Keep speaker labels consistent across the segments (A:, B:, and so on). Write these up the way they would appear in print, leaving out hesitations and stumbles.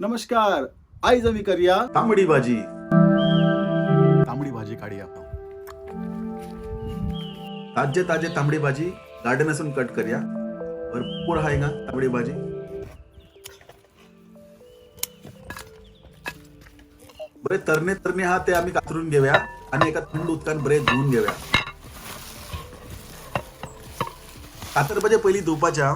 A: नमस्कार. आयज आमी करया
B: तांबडी भाजी.
A: तांबडी भाजी काडया.
B: ताजे ताजे तांबडी भाजी गार्डनासून कट करया. भरपूर आहे ना तांबडी भाजी. बरे तरणे तरणे हा ते आम्ही कातरून घेऊया आणि एका थंड उदकान बरे धुवून घेऊया. कातर भाजी पहिली धुवपाच्या.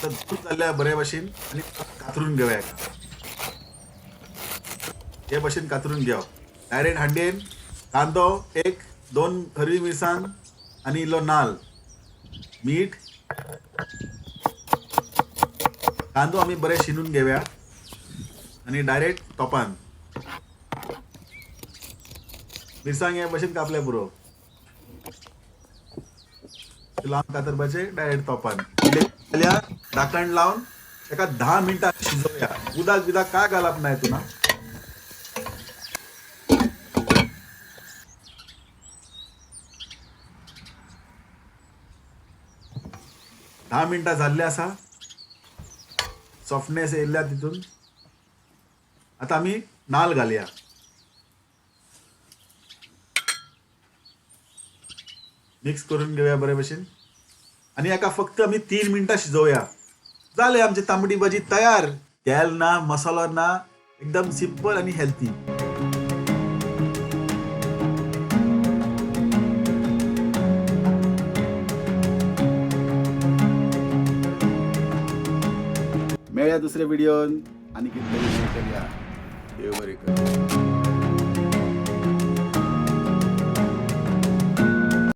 B: तर धुवून जाल्ल्या बरे भशेन आणि कातरून घेऊया. हे भशेन कातरून घेवप. डायरेक्ट हांडयेन कांदो एक दोन हरवी मिरसांग आनी इल्लो नाल मीठ. कांदो आमी बरे शिनून घेवया आनी डायरेक्ट तोपान मिरसांग हे भशेन कापल्या पुरो. लांब कातरपाचे डायरेक्ट तोपान जाल्यार धाकण लावन ताका 10 मिनटां शिजोवया. उदक बिदक काय घालप ना हितून. 10 मिनटां जाल्ली आसा. सॉफ्टनेस येयल्ल्या तितून. आतां आमी नाल घालया. मिक्स करून घेवया बरे भशेन आनी हाका फक्त आमी 3 मिनटां शिजोवया. जालें आमची तांबडी भाजी तयार. तेल ना, मसालो ना, एकदम सिंपल आनी हेल्थी.
A: मेळया दुसऱ्या व्हिडिओन आनी कितें तरी करया. देव बरें कर.